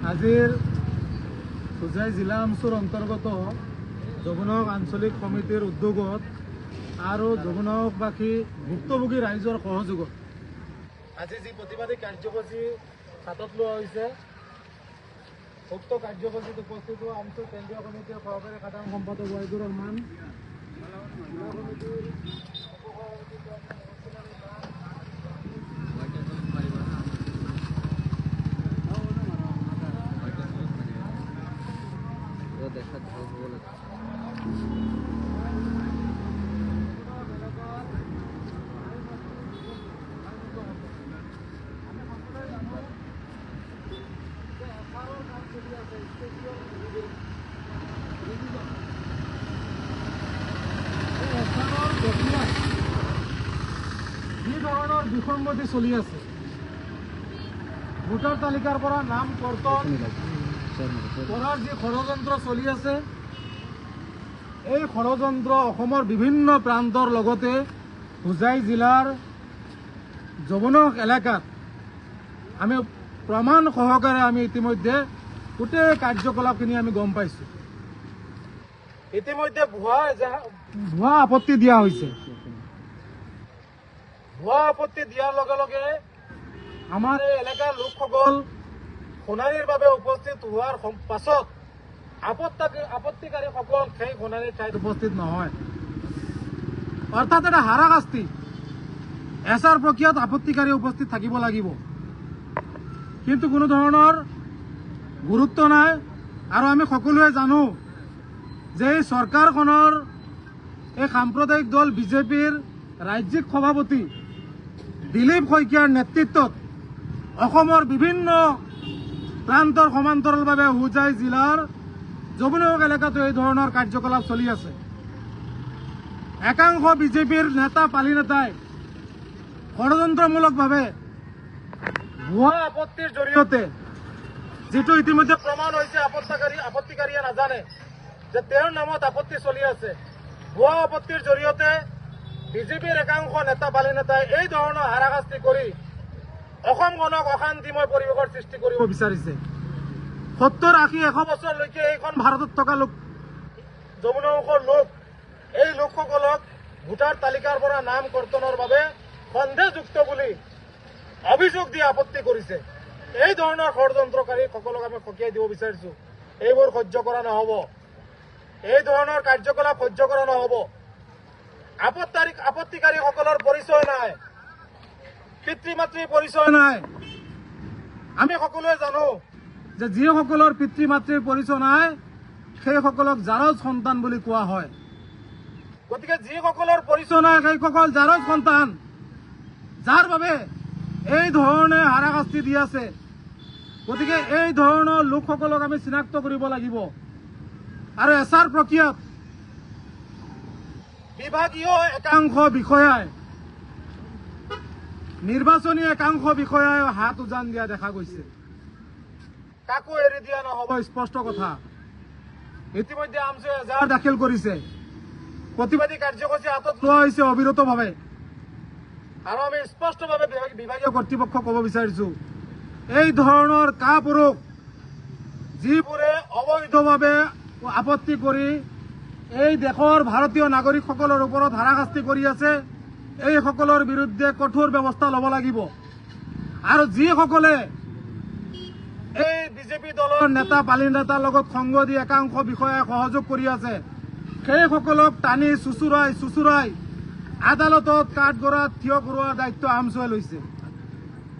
আজিৰ হোজাই জিলা আমছুৰ অন্তৰ্গত যমুনাক আঞ্চলিক সমিতিৰ উদ্যোগত আৰু যমুনাবাসী ভুক্তভোগী ৰাইজৰ সহযোগত আজি যি প্ৰতিবাদী কাৰ্যসূচী হাতত লোৱা হৈছে, উক্ত কাৰ্যসূচীত উপস্থিত হোৱা আমছুৰ কেন্দ্ৰীয় সমিতিৰ সহকাৰী সাধাৰণ সম্পাদক ৱাইদুৰ ৰহমান, জিলা সমিতিৰ উপ-সভাপতি দেখাত ভাল হ'ব লাগে। যি ধৰণৰ বিসংগতি চলি আছে, ভোটাৰ তালিকাৰ পৰা নাম কৰ্তন কৰাৰ যি ষড়যন্ত্ৰ চলি আছে, এই ষড়যন্ত্ৰ অসমৰ বিভিন্ন প্ৰান্তৰ লগতে হোজাই জিলাৰ যমুনক এলেকাত আমি প্ৰমাণ সহকাৰে আমি ইতিমধ্যে গোটেই কাৰ্যকলাপখিনি আমি গম পাইছোঁ। ইতিমধ্যে ভুৱা আপত্তি দিয়া হৈছে। ভুৱা আপত্তি দিয়াৰ লগে লগে আমাৰ এই এলেকাৰ লোকসকল শুনানিৰ বাবে উপস্থিত হোৱাৰ পাছত আপত্তিকাৰীসকল সেই শুনানিৰ ঠাইত উপস্থিত নহয়, অৰ্থাৎ এটা হাৰাশাস্তি। এছআৰ প্ৰক্ৰিয়াত আপত্তিকাৰী উপস্থিত থাকিব লাগিব, কিন্তু কোনো ধৰণৰ গুৰুত্ব নাই। আৰু আমি সকলোৱে জানো যে এই চৰকাৰখনৰ এই সাম্প্ৰদায়িক দল বিজেপিৰ ৰাজ্যিক সভাপতি দিলীপ শইকীয়াৰ নেতৃত্বত অসমৰ বিভিন্ন প্ৰান্তৰ সমান্তৰালভাৱে হোজাই জিলাৰ যমুনাক এলেকাতো এই ধৰণৰ কাৰ্যকলাপ চলি আছে। একাংশ বিজেপিৰ নেতা পালি নেতাই ষড়যন্ত্ৰমূলকভাৱে ভুৱা আপত্তিৰ জৰিয়তে, যিটো ইতিমধ্যে প্ৰমাণ হৈছে, আপত্তিকাৰীয়ে নাজানে যে তেওঁৰ নামত আপত্তি চলি আছে, ভুৱা আপত্তিৰ জৰিয়তে বিজেপিৰ একাংশ নেতা পালি নেতাই এই ধৰণৰ হাৰাশাস্তি কৰি অসমখনক অশান্তিময় পৰিৱেশৰ সৃষ্টি কৰিব বিচাৰিছে। 70, 80, 100 বছৰলৈকে এইখন ভাৰতত থকা লোক, যমুনা অংশৰ লোক, এই লোকসকলক ভোটাৰ তালিকাৰ পৰা নাম কৰ্তনৰ বাবে সন্দেহযুক্ত বুলি অভিযোগ দি আপত্তি কৰিছে। এই ধৰণৰ ষড়যন্ত্ৰকাৰীসকলক আমি সকীয়াই দিব বিচাৰিছো, এইবোৰ সহ্য কৰা নহ'ব, এই ধৰণৰ কাৰ্যকলাপ সহ্য কৰা নহ'ব। আপত্তিকাৰীসকলৰ পৰিচয় নাই, পিতৃ মাতৃৰ পৰিচয় নাই। আমি সকলোৱে জানো যে যিসকলৰ পিতৃ মাতৃৰ পৰিচয় নাই সেইসকলক জাৰজ সন্তান বুলি কোৱা হয়। গতিকে যিসকলৰ পৰিচয় নাই সেইসকল জাৰজ সন্তান, যাৰ বাবে এই ধৰণে হাৰাশাস্তি দি আছে। গতিকে এই ধৰণৰ লোকসকলক আমি চিনাক্ত কৰিব লাগিব আৰু এছআৰ প্ৰক্ৰিয়াত বিভাগীয় একাংশ বিষয়াই, নিৰ্বাচনী একাংশ বিষয়াই হাত উজান দিয়া দেখা গৈছে। কাকো এৰি দিয়া নহ'ব, স্পষ্ট কথা। ইতিমধ্যে আমছুৱে এজাহাৰ দাখিল কৰিছে, প্ৰতিবাদী কাৰ্যসূচী হাতত লোৱা হৈছে অবিৰতভাৱে। আৰু আমি স্পষ্টভাৱে বিভাগীয় কৰ্তৃপক্ষক ক'ব বিচাৰিছো, এই ধৰণৰ কাপুৰুষ যিবোৰে অবৈধভাৱে আপত্তি কৰি এই দেশৰ ভাৰতীয় নাগৰিকসকলৰ ওপৰত হাৰাশাস্তি কৰি আছে, এইসকলৰ বিৰুদ্ধে কঠোৰ ব্যৱস্থা ল'ব লাগিব। আৰু যিসকলে এই বিজেপি দলৰ নেতা পালি নেতাৰ লগত সংগ দি একাংশ বিষয়াই সহযোগ কৰি আছে, সেইসকলক টানি চুচুৰাই চুচুৰাই আদালতত কাঠগড়াত থিয় কৰোৱাৰ দায়িত্ব আমছুৱে লৈছে।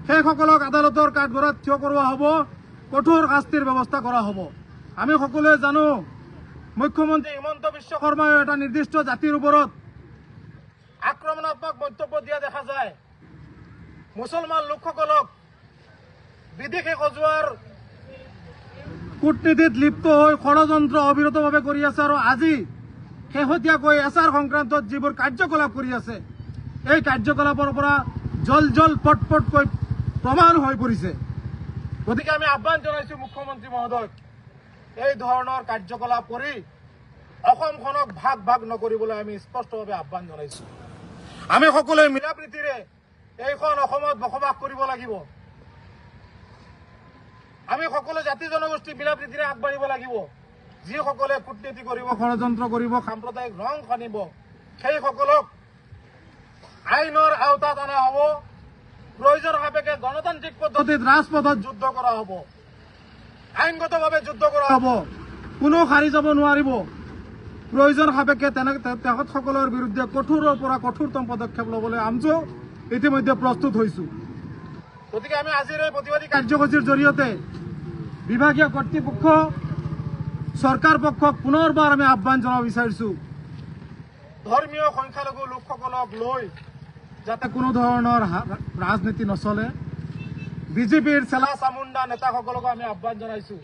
সেইসকলক আদালতৰ কাঠগড়াত থিয় কৰোৱা হ'ব, কঠোৰ শাস্তিৰ ব্যৱস্থা কৰা হ'ব। আমি সকলোৱে জানো মুখ্যমন্ত্ৰী হিমন্ত বিশ্ব শৰ্মাই এটা নিৰ্দিষ্ট জাতিৰ ওপৰত আক্ৰমণাত্মক মন্তব্য দিয়া দেখা যায়। মুছলমান লোকসকলক বিদেশে সজোৱাৰ কূটনীতিত লিপ্ত হৈ ষড়যন্ত্ৰ অবিৰতভাৱে কৰি আছে। আৰু আজি শেহতীয়াকৈ এছআৰ সংক্ৰান্তত যিবোৰ কাৰ্যকলাপ কৰি আছে, এই কাৰ্যকলাপৰ পৰা জল জল পটপটকৈ প্ৰমাণ হৈ পৰিছে। গতিকে আমি আহ্বান জনাইছো মুখ্যমন্ত্ৰী মহোদয়ক, এই ধৰণৰ কাৰ্যকলাপ কৰি অসমখনক ভাগ ভাগ নকৰিবলৈ আমি স্পষ্টভাৱে আহ্বান জনাইছো। আমি সকলোৱে মিলা প্ৰীতিৰে এইখন অসমত বসবাস কৰিব লাগিব। আমি সকলো জাতি জনগোষ্ঠী মিলা প্ৰীতিৰে আগবাঢ়িব লাগিব। যিসকলে কূটনীতি কৰিব, ষড়যন্ত্ৰ কৰিব, সাম্প্ৰদায়িক ৰং সানিব, সেইসকলক আইনৰ আওতাত অনা হ'ব। প্ৰয়োজন সাপেক্ষে গণতান্ত্ৰিক পদ্ধতিত ৰাজপথত যুদ্ধ কৰা হ'ব, আইনগতভাৱে যুদ্ধ কৰা হ'ব, কোনো সাৰি যাব নোৱাৰিব। প্ৰয়োজন সাপেক্ষে তেনে তেখেতসকলৰ বিৰুদ্ধে কঠোৰৰ পৰা কঠোৰতম পদক্ষেপ ল'বলৈ আমছু ইতিমধ্যে প্ৰস্তুত হৈছো। গতিকে আমি আজিৰ এই প্ৰতিবাদী কাৰ্যসূচীৰ জৰিয়তে বিভাগীয় কৰ্তৃপক্ষ, চৰকাৰ পক্ষক পুনৰবাৰ আমি আহ্বান জনাব বিচাৰিছো, ধৰ্মীয় সংখ্যালঘু লোকসকলক লৈ যাতে কোনো ধৰণৰ ৰাজনীতি নচলে। বিজেপিৰ চেলা চামুণ্ডা নেতাসকলকো আমি আহ্বান জনাইছো,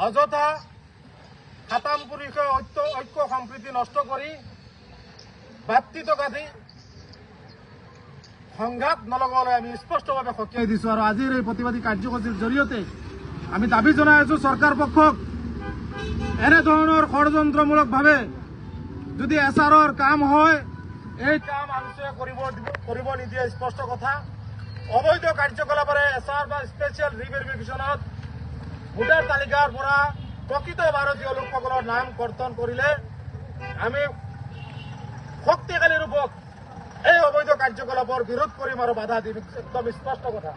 অযথা সাতামপুৰুষীয় ঐক্য সম্প্ৰীতি নষ্ট কৰি ভাতৃত্বঘাতী সংঘাত নলগাবলৈ আমি স্পষ্টভাৱে সকীয়াই দিছো। আৰু আজিৰ এই প্ৰতিবাদী কাৰ্যসূচীৰ জৰিয়তে আমি দাবী জনাই আছো চৰকাৰ পক্ষক, এনেধৰণৰ ষড়যন্ত্ৰমূলকভাৱে যদি এছ আৰৰ কাম হয়, এই কাম আমছুৱে কৰিব নিদিয়ে, স্পষ্ট কথা। অবৈধ কাৰ্যকলাপেৰে এছ আৰ বা স্পেচিয়েল ৰিভেৰিফিকেশ্যনত ভোটাৰ তালিকাৰ পৰা প্ৰকৃত ভাৰতীয় লোকসকলৰ নাম কৰ্তন কৰিলে আমি শক্তিশালী ৰূপত এই অবৈধ কাৰ্যকলাপৰ বিৰোধ কৰিম আৰু বাধা দিম, একদম স্পষ্ট কথা।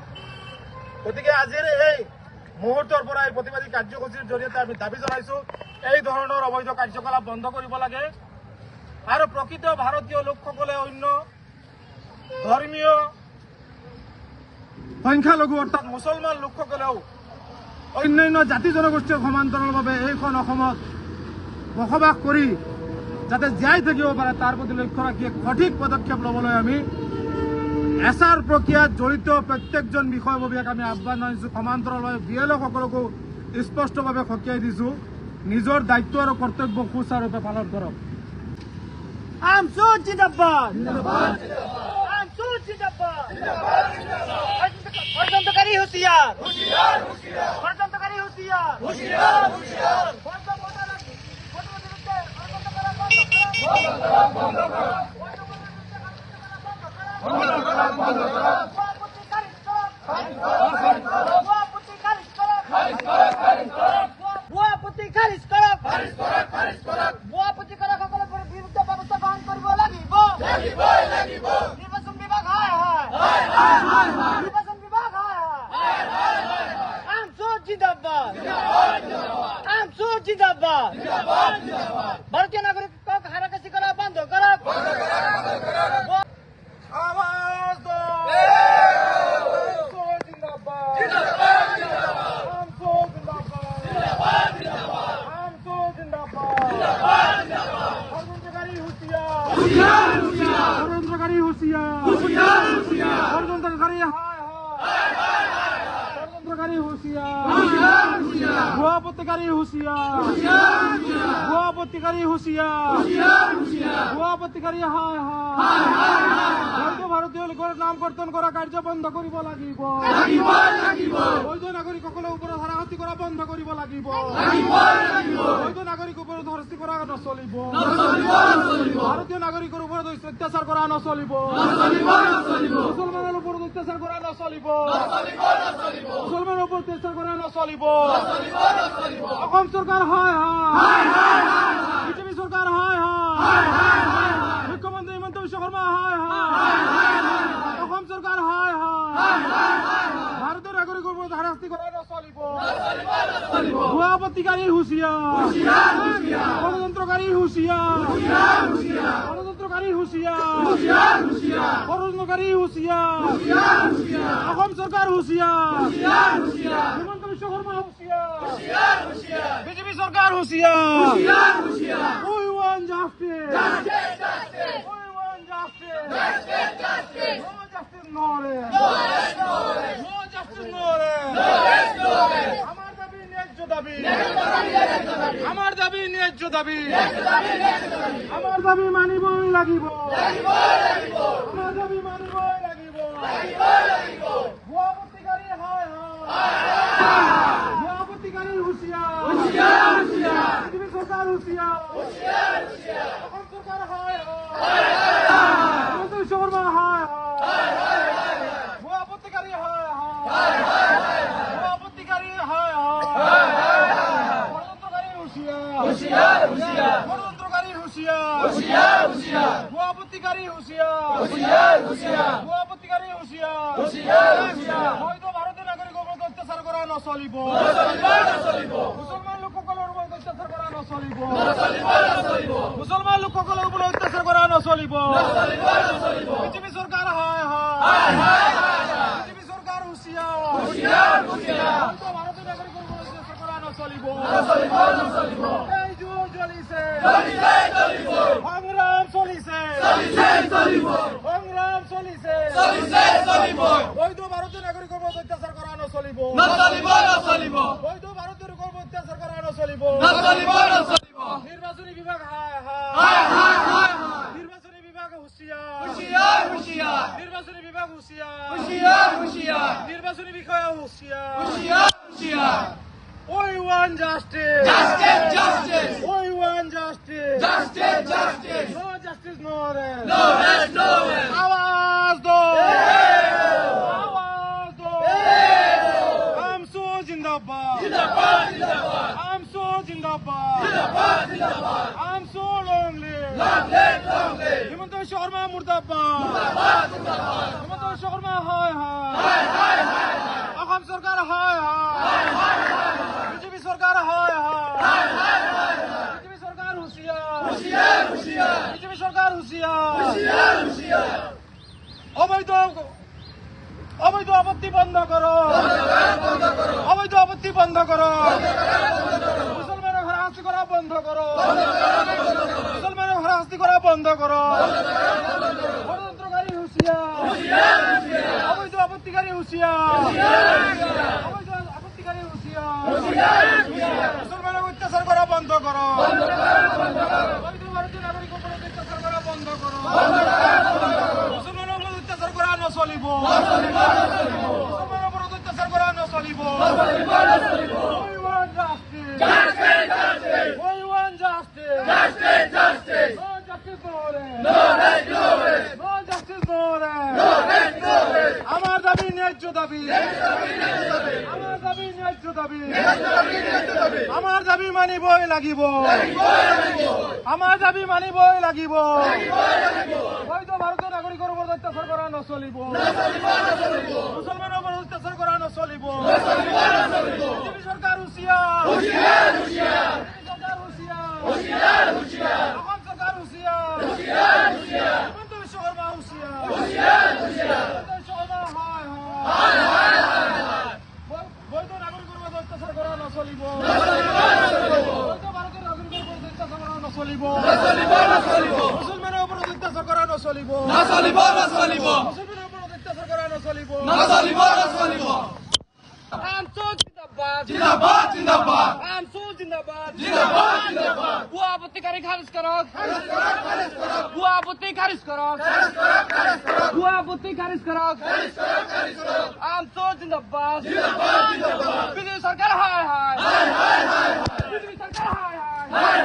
গতিকে আজিৰ এই মুহূৰ্তৰ পৰা এই প্ৰতিবাদী কাৰ্যসূচীৰ জৰিয়তে আমি দাবী জনাইছো, এই ধৰণৰ অবৈধ কাৰ্যকলাপ বন্ধ কৰিব লাগে আৰু প্ৰকৃত ভাৰতীয় লোকসকলে অন্য ধৰ্মীয় সংখ্যালঘু অৰ্থাৎ মুছলমান লোকসকলেও অন্যান্য জাতি জনগোষ্ঠীৰ সমান্তৰালভাৱে এইখন অসমত বসবাস কৰি যাতে জীয়াই থাকিব পাৰে তাৰ প্ৰতি লক্ষ্য ৰাখি সঠিক পদক্ষেপ ল'বলৈ আমি এছ আৰ প্ৰক্ৰিয়াত জড়িত প্ৰত্যেকজন বিষয়ববীয়াক আমি আহ্বান জনাইছোঁ। সমান্তৰালভাৱে বি এল অ'সকলকো স্পষ্টভাৱে সকীয়াই দিছোঁ, নিজৰ দায়িত্ব আৰু কৰ্তব্য সুচাৰুৰূপে পালন কৰক। আমছু জিন্দাবাদ, আমছু জিন্দাবাদ, ষড়যন্ত্ৰকাৰী হুঁশিয়াৰ, ষড়যন্ত্ৰকাৰী হুঁশিয়াৰ, বিৰুদ্ধে ব্যৱস্থা গ্ৰহণ কৰিব লাগিব। নিৰ্বাচন বিভাগ হায় হায়, নিৰ্বাচন বিভাগ হায় হায়, আমছু জিন্দাবাদ, আমছু জিন্দাবাদ। ভাৰতীয় নাগৰিকক হাৰাশাস্তি কৰা বন্ধ কৰক। আৱাজ দো, আমছু জিন্দাবাদ, আমছু জিন্দাবাদ, আমছু জিন্দাবাদ। ষড়যন্ত্রকারী হুঁশিয়ার, ষড়যন্ত্রকারী হুঁশিয়ার, ষড়যন্ত্রকারী হায় হায়, ষড়যন্ত্রকারী হুঁশিয়ার, ভুয়া হুঁশিয়ার, ভুয়া হুঁশিয়ার, ভুয়া হায় হায়। বৈধ ভাৰতীয় লোকৰ নাম কৰ্তন কৰা কাৰ্য বন্ধ কৰিব লাগিব। বৈধ নাগৰিকসকলৰ ওপৰত হাৰাশাস্তি কৰা বন্ধ কৰিব লাগিব। বৈধ নাগৰিকৰ ওপৰত হাৰাশাস্তি কৰা নচলিব। ভাৰতীয় নাগৰিকৰ ওপৰত অত্যাচাৰ কৰা নচলিব। মুছলমানৰ ওপৰত অত্যাচাৰ কৰা নচলিব। মুছলমানৰ ওপৰত অত্যাচাৰ কৰা নচলিব। অসম চৰকাৰ হায় হায়, বিজেপি চৰকাৰ হায় হায়, মুখ্যমন্ত্ৰী হিমন্ত বিশ্ব শৰ্মা হায় হায়, অসম চৰকাৰ হায় হায়। ভাৰতীয় নাগৰিকৰ ওপৰত হাৰাশাস্তি কৰা নচলিব। ভুৱা প্ৰতিকাৰী হুঁচিয়াৰ, ষড়যন্ত্ৰকাৰী হুঁচিয়াৰ, ষড়যন্ত্ৰকাৰী হুঁচিয়াৰ, ষড়যন্ত্ৰকাৰী হুঁচিয়াৰ, অসম চৰকাৰ হুঁচিয়াৰ, হিমন্ত বিশ্ব শৰ্মা হুঁচিয়াৰ, বিজেপি চৰকাৰ হুঁচিয়াৰ। We want justice. We want justice. No justice, no rest. No justice, no rest. আমার দাবি ন্যায্য দাবি, আমার দাবি ন্যায্য দাবি, আমার দাবি মানিবই লাগিব, আমার দাবি মানিবই লাগিব। ভুয়া প্ৰতিকাৰী হায় হায়, ভুয়া প্ৰতিকাৰী হুঁচিয়াৰ, পৃথিৱী চৰকাৰ হুঁচিয়াৰ, অসম চৰকাৰ হায় হায়, হিমন্ত বিশ্ব শৰ্মা হায় হায়, ভুয়া প্ৰতিকাৰী হায় হায়, ভুয়া প্ৰতিকাৰী হায়। হুঁচিয়াৰ, হুঁচিয়াৰ। ষড়যন্ত্ৰকাৰী হুঁচিয়াৰ, হুঁচিয়াৰ, হুঁচিয়াৰ। ভুৱা আপত্তিকাৰী হুঁচিয়াৰ, হুঁচিয়াৰ, হুঁচিয়াৰ। ভুৱা আপত্তিকাৰী হুঁচিয়াৰ, হুঁচিয়াৰ, হুঁচিয়াৰ। হয়তো ভাৰতীয় নাগৰিকৰ ওপৰত অত্যাচাৰ কৰা নচলিব, নচলিব। মুছলমান লোকসকলৰ ওপৰত অত্যাচাৰ কৰা নচলিব, নচলিব। মুছলমান লোকসকলৰ ওপৰত অত্যাচাৰ কৰা নচলিব, নচলিব। বিজেপি চৰকাৰ হায় হায়, বিজেপি চৰকাৰ হুঁচিয়াৰ, হুঁচিয়াৰ, হুঁচিয়াৰ। হয়তো ভাৰতীয় নাগৰিকৰ ওপৰত অত্যাচাৰ কৰা নচলিব, নচলিব, নচলিব। এই জুই জ্বলিছে, জ্বলিছে, জ্বলিব। সংগ্ৰাম চলিছে, চলিছে, চলিব। সংগ্ৰাম চলিছে, চলিছে, চলিব। বৈধ ভাৰতীয় নাগৰিকৰ ওপৰত অত্যাচাৰ কৰা নচলিব, নচলিব, নচলিব। বৈধ ভাৰতীয় লোকৰ ওপৰত অত্যাচাৰ কৰা নচলিব, নচলিব, নচলিব। নিৰ্বাচনী বিভাগ হায় হায়, হায়। নিৰ্বাচনী বিভাগ হুঁচিয়াৰ, হুঁচিয়াৰ, হুঁচিয়াৰ। নিৰ্বাচনী বিভাগ হুঁচিয়াৰ, হুঁচিয়াৰ, হুঁচিয়াৰ। নিৰ্বাচনী বিষয়া হুঁচিয়াৰ, হুঁচিয়াৰ, হুঁচিয়াৰ। We want justice. Justice, justice. We want justice. Justice, justice. No justice, no rest. No rest, no rest. আওয়াজ দো, আওয়াজ দো। আমসু জিন্দাবাদ, জিন্দাবাদ, জিন্দাবাদ। আমসু জিন্দাবাদ, জিন্দাবাদ, জিন্দাবাদ। AMSU long live, long live, long live. Himanta Biswa Sarma মুৰ্দাবাদ, মুৰ্দাবাদ, মুৰ্দাবাদ। হিমন্ত বিশ্ব শৰ্মা হায় হায়, হায় হায়। অসম চৰকাৰ হায় হায়, বিজেপি চৰকাৰ হায় হায়। বিজেপি চৰকাৰ হুঁচিয়াৰ, হুঁচিয়াৰ, হুঁচিয়াৰ। বিজেপি চৰকাৰ হুঁচিয়াৰ, হুঁচিয়াৰ, হুঁচিয়াৰ। অবৈধ অবৈধ আপত্তি বন্ধ করো, অবৈধ আপত্তি বন্ধ করো। মুসলমানের হারাশাস্তি করা বন্ধ করো, মুসলমানের হারাশাস্তি করা বন্ধ করো। ষড়যন্ত্রকারী হুঁচিয়ার, অবৈধ আপত্তিকারী হুঁচিয়ার, অবৈধ আপত্তিকারী হুঁচিয়ার। মুসলমানের অত্যাচার করা বন্ধ করো, বৈধ ভারতীয় নাগরিক উপর অত্যাচার করা বন্ধ করো। মুসলমানের উপর অত্যাচার করা নচলিব, মুসলমানের উপর অত্যাচার করা নচলিব। We want justice. We want justice. No justice, no rest. No justice, no rest. আমার দাবি ন্যায্য দাবি, আমার দাবি ন্যায্য দাবি, আমার দাবি মানিবই লাগিব, আমার দাবি মানিবই লাগিব। বৈধ ভাৰতীয় নাগৰিকৰ ওপৰত অত্যাচাৰ কৰা নচলিব, মুছলমানৰ ওপৰত অত্যাচাৰ কৰা নচলিব। বিজেপি চৰকাৰ হুঁচিয়াৰ, বিজেপি চৰকাৰ হুঁচিয়াৰ, অসম চৰকাৰ হুঁচিয়াৰ, হিমন্ত বিশ্ব শৰ্মা হুঁচিয়াৰ, হিমন্ত বিশ্ব শৰ্মা হায় হায়। বৈধ নাগৰিকৰ ওপৰত অত্যাচাৰ কৰা নচলিব, বৈধ ভাৰতীয় নাগৰিকৰ ওপৰত অত্যাচাৰ কৰা নচলিব, মুছলমানৰ ওপৰত অত্যাচাৰ কৰা নচলিব, নচলিব, নচলিব। মুছলমানৰ ওপৰত অত্যাচাৰ কৰা নচলিব, নচলিব, নচলিব। আমসু জিন্দাবাদ, জিন্দাবাদ, জিন্দাবাদ। আমসু জিন্দাবাদ, জিন্দাবাদ, জিন্দাবাদ। ভুয়া আপত্তিকারী খারিজ করো, ভুয়া আপত্তি খারিজ করো, ভুয়া আপত্তি খারিজ করো। আমসু জিন্দাবাদ, বিজেপি সরকার হায় হায়, বিজেপি সরকার হায় হায়,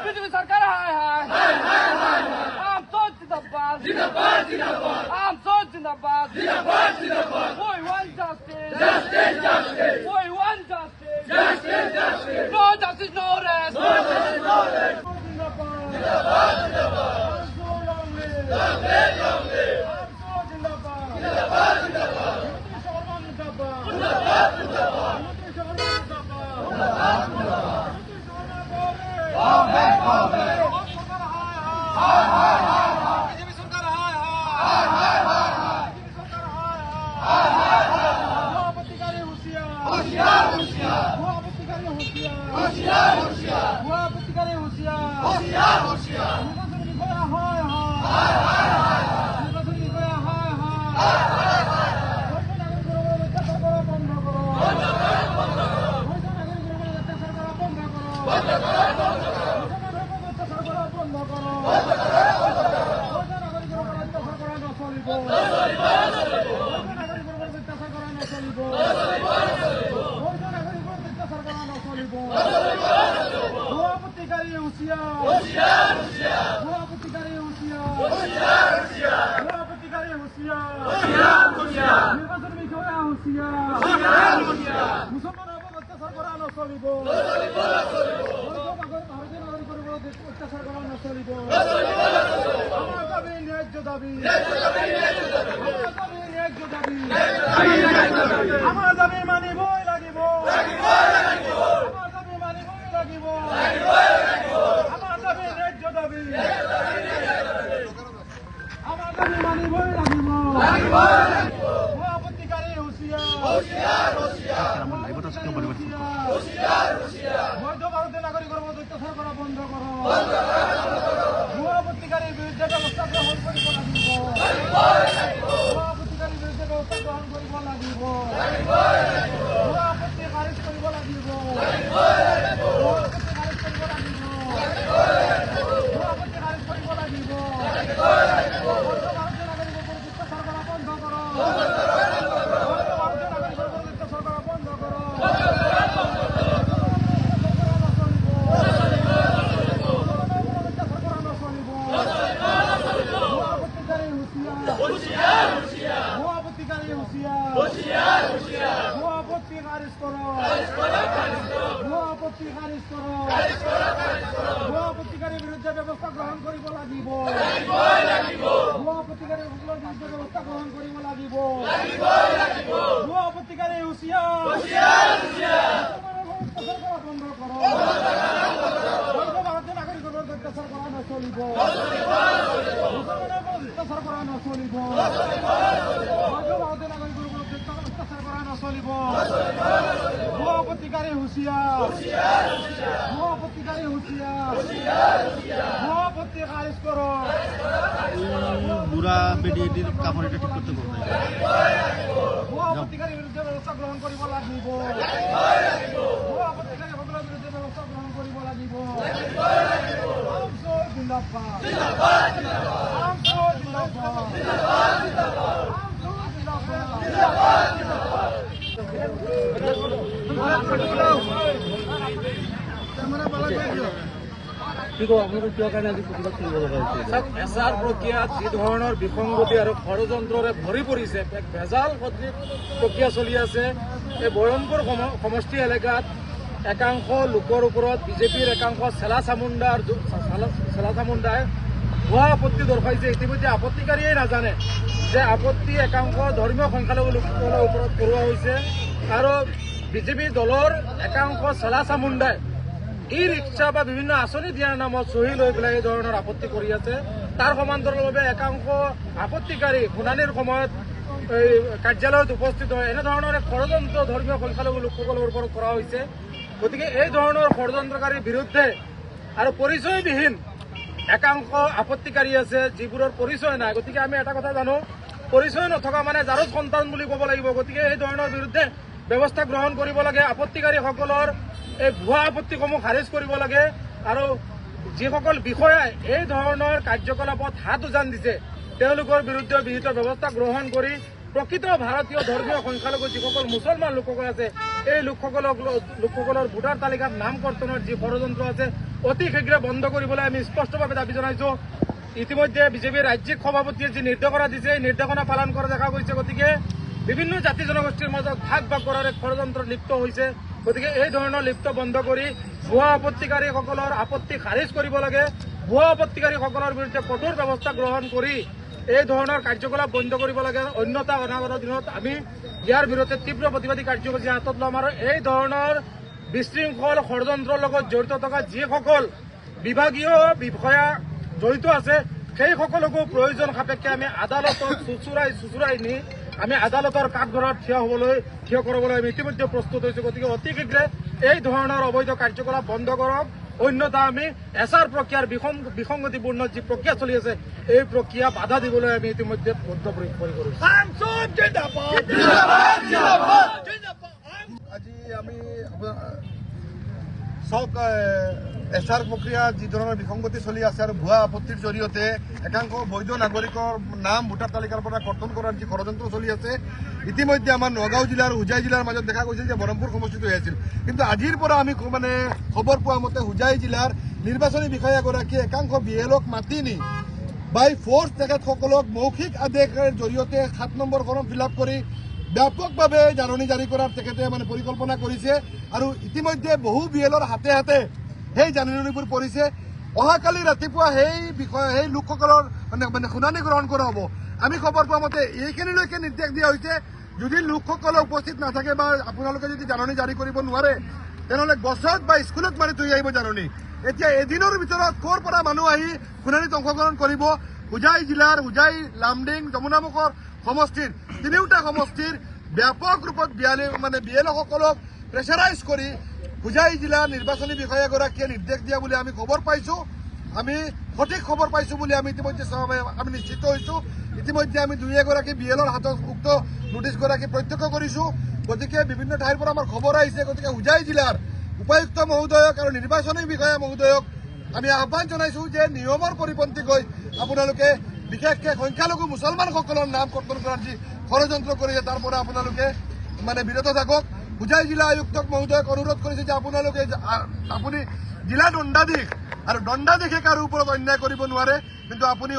বিজেপি সরকার হায় হায়। আমসু জিন্দাবাদ, আমসু জিন্দাবাদ। We want justice. Justice, justice. We want justice. Justice, justice. No justice, no rest. জিন্দাবাদ, আমসু long live. আমসু জিন্দাবাদ, হিমন্ত বিশ্ব শৰ্মা মুৰ্দাবাদ, হিমন্ত বিশ্ব শৰ্মা মুৰ্দাবাদ, হিমন্ত বিশ্ব শৰ্মা go back। অসম চৰকাৰ হায় হায়, বিজেপি চৰকাৰ হায় হায়, বিজেপি চৰকাৰ হায় হায়। ভুৱা আপত্তিকাৰী হুঁচিয়াৰ, হুঁচিয়াৰ, হুঁচিয়াৰ। ভুৱা আপত্তিকাৰী হুঁচিয়াৰ, হুঁচিয়াৰ, হুঁচিয়াৰ। ভুৱা আপত্তিকাৰী হুঁচিয়াৰ। হুঁচিয়াৰ, হুঁচিয়াৰ। নিৰ্বাচনী বিষয়া হায় হায়, নিৰ্বাচনী বিষয়া হায় হায়। বৈধ নাগৰিকৰ ওপৰত অত্যাচাৰ কৰা বন্ধ কৰো, বৈধ নাগৰিকৰ ওপৰত অত্যাচাৰ কৰা বন্ধ কৰো, মুছলমানৰ ওপৰত অত্যাচাৰ কৰা বন্ধ কৰো। বৈধ নাগৰিকৰ ওপৰত অত্যাচাৰ কৰা নচলিব, বৈধ নাগৰিকৰ ওপৰত অত্যাচাৰ কৰা নচলিব, বৈধ নাগৰিকৰ ওপৰত অত্যাচাৰ কৰা নচলিব। ভুৱা আপত্তিকাৰী হুঁচিয়াৰ, ভুৱা আপত্তিকাৰী হুঁচিয়াৰ, ভুৱা আপত্তিকাৰী হুঁচিয়াৰ। নিৰ্বাচন বিষয়া হুঁচিয়াৰ, মুছলমানৰ ওপৰত অত্যাচাৰ কৰা নচলিব, বৈধ ওপৰত অত্যাচাৰ কৰা নচলিব। আমাৰ দাবী ন্যায্য দাবী, আমাৰ দাবী ন্যায্য দাবী, আমাৰ দাবী মানিবই লাগিব, আমাৰ দাবী মানিবই লাগিব, আমাৰ দাবী ন্যায্য দাবী, আমাৰ দাবী মানিবই লাগিব। আপত্তিকাৰী হুঁচিয়াৰ, বৈধ ভাৰতীয় নাগৰিকৰ ওপৰত অত্যাচাৰ কৰা বন্ধ কৰক। ভুৱা আপত্তিকাৰীৰ বিৰুদ্ধে ব্যৱস্থা গ্ৰহণ কৰিব লাগিব। ভুৱা আপত্তিকাৰীৰ বিৰুদ্ধে ব্যৱস্থা গ্ৰহণ কৰিব লাগিব। ভুৱা আপত্তি খাৰিজ কৰিব লাগিব। ভুৱা আপত্তি খাৰিজ কৰিব লাগিব। ভুৱা আপত্তি খাৰিজ কৰিব লাগিব। বৈধ ভাৰতীয় নাগৰিকৰ ওপৰত অত্যাচাৰ কৰা বন্ধ কৰক। বৈধ ভাৰতীয় নাগৰিকৰ ওপৰত অত্যাচাৰ কৰা বন্ধ কৰক। বিৰুদ্ধে ব্যৱস্থা গ্ৰহণ কৰিব লাগিব। ভুৱা আপত্তিকাৰীসকলৰ বিৰুদ্ধে ব্যৱস্থা গ্ৰহণ কৰিব লাগিব। ভুৱা আপত্তিকাৰী হুঁচিয়াৰ, অত্যাচাৰ কৰা বন্ধ কৰক। বৈধ ভাৰতীয় নাগৰিকৰ ওপৰত অত্যাচাৰ কৰা নচলিব। মুছলমানৰ ওপৰত অত্যাচাৰ কৰা নচলিব। বৈধ ভাৰতীয় নাগৰিকৰ ওপৰত অত্যাচাৰ কৰা নচলিব। ভুৱা আপত্তিকাৰী হুঁচিয়াৰ, ভুৱা আপত্তিকাৰী হুঁচিয়াৰ, ভুৱা আপত্তি খাৰিজ কৰক। বুড়া বেডিৰ কাপড় এটা ঠিক কৰতে বলতে ভুৱা আপত্তিকাৰীৰ বিৰুদ্ধে ব্যৱস্থা গ্ৰহণ কৰিব লাগিব। ভুৱা আপত্তিকাৰীসকলৰ বিৰুদ্ধে ব্যৱস্থা গ্ৰহণ কৰিব লাগিব। আমছু জিন্দাবাদ, আমছু জিন্দাবাদ, আমছু জিন্দাবাদ। এছআৰ প্ৰক্ৰিয়াত যি ধৰণৰ বিসংগতি আৰু ষড়যন্ত্ৰৰে ভৰি পৰিছে, এক ভেজাল সদৃশ প্ৰক্ৰিয়া চলি আছে। এই বহৰমপুৰ সমষ্টি এলেকাত একাংশ লোকৰ ওপৰত বিজেপিৰ একাংশ চেলা চামুণ্ডাই ভুৱা আপত্তি দৰ্শাইছে। ইতিমধ্যে আপত্তিকাৰীয়ে নাজানে যে আপত্তি একাংশ ধৰ্মীয় সংখ্যালঘু লোকসকলৰ ওপৰত কৰোৱা হৈছে আৰু বিজেপি দলৰ একাংশ চেলা চামুণ্ডাই ই ৰিক্সা বা বিভিন্ন আঁচনি দিয়াৰ নামত চহী লৈ পেলাই এই ধৰণৰ আপত্তি কৰি আছে। তাৰ সমান্তৰালভাৱে একাংশ আপত্তিকাৰী শুনানিৰ সময়ত এই কাৰ্যালয়ত উপস্থিত হয়। এনেধৰণৰ এক ষড়যন্ত্ৰ ধৰ্মীয় সংখ্যালঘু লোকসকলৰ ওপৰত কৰা হৈছে। গতিকে এই ধৰণৰ ষড়যন্ত্ৰকাৰীৰ বিৰুদ্ধে আৰু পৰিচয়বিহীন একাংশ আপত্তিকাৰী আছে যিবোৰৰ পৰিচয় নাই। গতিকে আমি এটা কথা জানো, পৰিচয় নথকা মানে জাৰজ সন্তান বুলি ক'ব লাগিব। গতিকে এই ধৰণৰ বিৰুদ্ধে ব্যৱস্থা গ্ৰহণ কৰিব লাগে। আপত্তিকাৰীসকলৰ এই ভুৱা আপত্তিসমূহ খাৰিজ কৰিব লাগে আৰু যিসকল বিষয়াই এই ধৰণৰ কাৰ্যকলাপত হাত উজান দিছে তেওঁলোকৰ বিৰুদ্ধে বিহিত ব্যৱস্থা গ্ৰহণ কৰি প্ৰকৃত ভাৰতীয় ধৰ্মীয় সংখ্যালঘু যিসকল মুছলমান লোকসকল আছে এই লোকসকলৰ ভোটাৰ তালিকাত নাম কৰ্তনৰ যি ষড়যন্ত্ৰ আছে অতি শীঘ্ৰে বন্ধ কৰিবলৈ আমি স্পষ্টভাৱে দাবী জনাইছো। ইতিমধ্যে বিজেপিৰ ৰাজ্যিক সভাপতিয়ে যি নিৰ্দেশনা দিছে এই নিৰ্দেশনা পালন কৰা দেখা গৈছে। গতিকে বিভিন্ন জাতি জনগোষ্ঠীৰ মাজত ভাগ ভাগ কৰাৰ এক ষড়যন্ত্ৰ লিপ্ত হৈছে। গতিকে এই ধৰণৰ লিপ্ত বন্ধ কৰি ভুৱা আপত্তিকাৰীসকলৰ আপত্তি খাৰিজ কৰিব লাগে। ভুৱা আপত্তিকাৰীসকলৰ বিৰুদ্ধে কঠোৰ ব্যৱস্থা গ্ৰহণ কৰি এই ধৰণৰ কাৰ্যকলাপ বন্ধ কৰিব লাগে। অন্যথা অনাগত দিনত আমি ইয়াৰ বিৰুদ্ধে তীব্ৰ প্ৰতিবাদী কাৰ্যসূচী হাতত ল'ম আৰু এই ধৰণৰ বিশৃংখল ষড়যন্ত্ৰৰ লগত জড়িত থকা যিসকল বিভাগীয় বিষয়া জড়িত আছে সেইসকলকো প্ৰয়োজন সাপেক্ষে আমি আদালতত চুচুৰাই নি আমি আদালতৰ কাঠগড়াত থিয় কৰাবলৈ আমি ইতিমধ্যে প্ৰস্তুত হৈছো। গতিকে অতি শীঘ্ৰে এই ধৰণৰ অবৈধ কাৰ্যকলাপ বন্ধ কৰক, অন্যথা আমি এছআৰ প্ৰক্ৰিয়াৰ বিসংগতিপূৰ্ণ যি প্ৰক্ৰিয়া চলি আছে এই প্ৰক্ৰিয়া বাধা দিবলৈ আমি ইতিমধ্যে বদ্ধপৰিকৰ কৰিছো। আজি আমি চাওক এছআৰ প্ৰক্ৰিয়া যি ধৰণৰ বিসংগতি চলি আছে আৰু ভুৱা আপত্তিৰ জৰিয়তে একাংশ বৈধ নাগৰিকৰ নাম ভোটাৰ তালিকাৰ পৰা কৰ্তন কৰাৰ যি ষড়যন্ত্ৰ চলি আছে, ইতিমধ্যে আমাৰ নগাঁও জিলা আৰু হোজাই জিলাৰ মাজত দেখা গৈছিল যে বহৰমপুৰ সমষ্টিত হৈ আছিল। কিন্তু আজিৰ পৰা আমি মানে খবৰ পোৱা মতে হোজাই জিলাৰ নিৰ্বাচনী বিষয়াগৰাকীয়ে একাংশ বি এল অ'ক মাতি নি বাই ফ'ৰ্চ তেখেতসকলক মৌখিক আদেশৰ জৰিয়তে 7 নম্বৰ ফৰ্ম ফিল আপ কৰি ব্যাপকভাৱে জাননী জাৰি কৰাৰ তেখেতে মানে পৰিকল্পনা কৰিছে আৰু ইতিমধ্যে বহু বি এলৰ হাতে হাতে সেই জাননীবোৰ পৰিছে। অহাকালি ৰাতিপুৱা সেই বিষয় সেই লোকসকলৰ মানে মানে শুনানি গ্ৰহণ কৰা হ'ব। আমি খবৰ পোৱা মতে এইখিনিলৈকে নিৰ্দেশ দিয়া হৈছে, যদি লোকসকলে উপস্থিত নাথাকে বা আপোনালোকে যদি জাননী জাৰি কৰিব নোৱাৰে, তেনেহ'লে গছত বা স্কুলত মাৰি থৈ আহিব জাননী। এতিয়া এদিনৰ ভিতৰত ক'ৰ পৰা মানুহ আহি শুনানিত অংশগ্ৰহণ কৰিব? হোজাই জিলাৰ হোজাই, লামডিং, যমুনামুখৰ সমষ্টিৰ তিনিওটা সমষ্টিৰ ব্যাপক ৰূপত বিয়ালি মানে বি এল অ'সকলক প্ৰেছাৰাইজ কৰি হোজাই জিলাৰ নিৰ্বাচনী বিষয়াগৰাকীয়ে নিৰ্দেশ দিয়া বুলি আমি খবৰ পাইছোঁ। আমি সঠিক খবৰ পাইছোঁ বুলি আমি ইতিমধ্যে আমি নিশ্চিত হৈছোঁ। ইতিমধ্যে আমি দুই এগৰাকী বি এলৰ হাতত উক্ত নটিচগৰাকী প্ৰত্যক্ষ কৰিছোঁ। গতিকে বিভিন্ন ঠাইৰ পৰা আমাৰ খবৰ আহিছে। গতিকে হোজাই জিলাৰ উপায়ুক্ত মহোদয়ক আৰু নিৰ্বাচনী বিষয়া মহোদয়ক আমি আহ্বান জনাইছোঁ যে নিয়মৰ পৰিপন্থী গৈ আপোনালোকে বিশেষকৈ সংখ্যালঘু মুছলমানসকলৰ নাম কৰ্তন কৰাৰ যি ষড়যন্ত্ৰ কৰিছে, তাৰ পৰা আপোনালোকে মানে বিৰত থাকক। হোজাই জিলা আয়ুক্তক মহোদয়ক অনুৰোধ কৰিছে যে আপোনালোকে আপুনি জিলা দণ্ডাধীশ আৰু দণ্ডাধীশে কাৰো ওপৰত অন্যায় কৰিব নোৱাৰে, কিন্তু আপুনি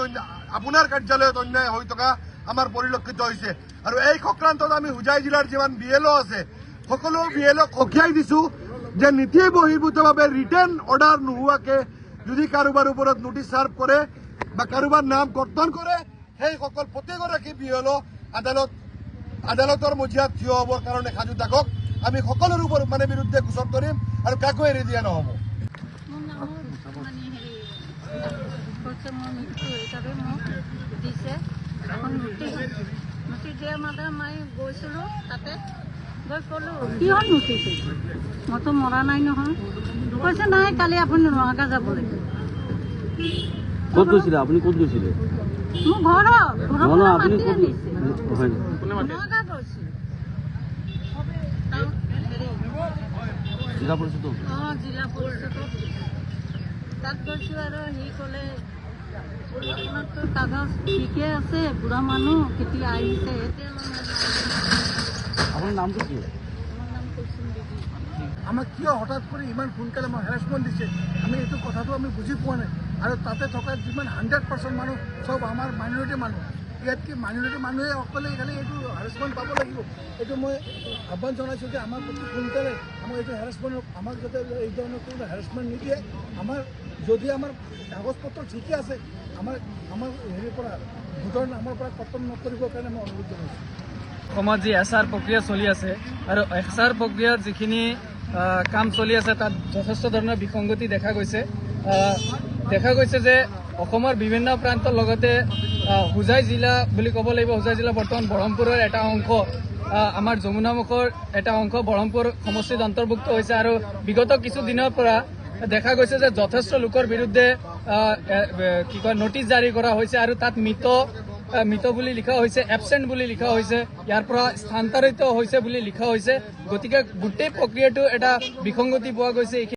আপোনাৰ কাৰ্যালয়ত অন্যায় হৈ থকা আমাৰ পৰিলক্ষিত হৈছে। আৰু এই সংক্ৰান্তত আমি হোজাই জিলাৰ যিমান বি এল অ' আছে, সকলো বি এল অ'ক সকীয়াই দিছোঁ যে নীতি বহিৰ্ভূতভাৱে ৰিটেন অৰ্ডাৰ নোহোৱাকে যদি কাৰোবাৰ ওপৰত নটিচ চাৰ্ভ কৰে বা কাৰোবাৰ নাম কৰ্তন কৰে, সেইসকল প্ৰতিগৰাকী বি এল অ' আদালতৰ মজিয়াত থিয় হ'বৰ কাৰণে সাজু থাকক। আমি সকলোৰে ওপৰত মানে বিৰুদ্ধে গোচৰ কৰিম আৰু কাকো এৰি দিয়া নহ'ব। মোৰ নামৰ মানে হেৰি কৈছে, মোৰ মৃত্যু হিচাপে মোক দিছে এখন নটিচ। নটিচ দিয়া মানে মই গৈছিলোঁ, তাতে গৈ ক'লোঁ, কিহৰ নটিচ এইটো? মইতো মৰা নাই নহয়। কৈছে, নাই, কালি আপুনি নগাঁও যাব লাগিব। ক'ত গৈছিলে আপুনি? ক'ত গৈছিলে? মোৰ ঘৰত, ঘৰৰ নহয় পৰা নহয়, আপুনি মাতি ক'ত আনিছে। হয়? নগাঁও গৈছোঁ হেৰি জিলা পৰিষদত? অঁ, জিলা পৰিষদত তাত গৈছোঁ। আৰু সি ক'লে, আপোনাৰতো কাগজ ঠিকে আছে, বুঢ়া মানুহ কেতিয়া আহিছে এতিয়া? আপোনাৰ নামটো কি? মোৰ নাম কুলচুম বিবি। আমাক কিয় হঠাৎ কৰি ইমান সোনকালে আমাক হেৰাচমেণ্ট দিছে, আমি এইটো কথাটো আমি বুজি পোৱা নাই। আৰু তাতে থকা যিমান 100% মানুহ চব আমাৰ মাইনৰিটি মানুহ। ইয়াত কি মাইনৰিটি মানুহে অকলে খালি এইটো হেৰাচমেণ্ট পাব লাগিব? এইটো মই আহ্বান জনাইছোঁ যে আমাক অতি সোনকালে আমাক এইটো হেৰাচমেণ্ট, আমাক যাতে এই ধৰণৰ কোনো হেৰাচমেণ্ট নিদিয়ে। আমাৰ যদি আমাৰ কাগজ পত্ৰ ঠিকে আছে, আমাৰ হেৰিৰ পৰা, ভোটৰ নামৰ পৰা কৰ্তন নকৰিবৰ কাৰণে মই অনুৰোধ জনাইছোঁ। অসমত যি এছ আৰ প্ৰক্ৰিয়া চলি আছে আৰু এছ আৰ প্ৰক্ৰিয়াত যিখিনি কাম চলি আছে, তাত যথেষ্ট ধৰণৰ বিসংগতি দেখা গৈছে। দেখা গৈছে যে অসমৰ বিভিন্ন প্ৰান্তৰ লগতে হোজাই জিলা বুলি ক'ব লাগিব, হোজাই জিলা বৰ্তমান বঢ়মপুৰৰ এটা অংশ, আমাৰ যমুনামুখৰ এটা অংশ বঢ়মপুৰ সমষ্টিত অন্তৰ্ভুক্ত হৈছে। আৰু বিগত কিছু দিনৰ পৰা দেখা গৈছে যে যথেষ্ট লোকৰ বিৰুদ্ধে কি কয়, নটিচ জাৰি কৰা হৈছে আৰু তাত মৃত বুলি লিখা হৈছে, এবচেণ্ট বুলি লিখা হৈছে, ইয়াৰ পৰা স্থানান্তৰিত হৈছে বুলি লিখা হৈছে। গতিকে গোটেই প্ৰক্ৰিয়াটো এটা বিসংগতি পোৱা গৈছে।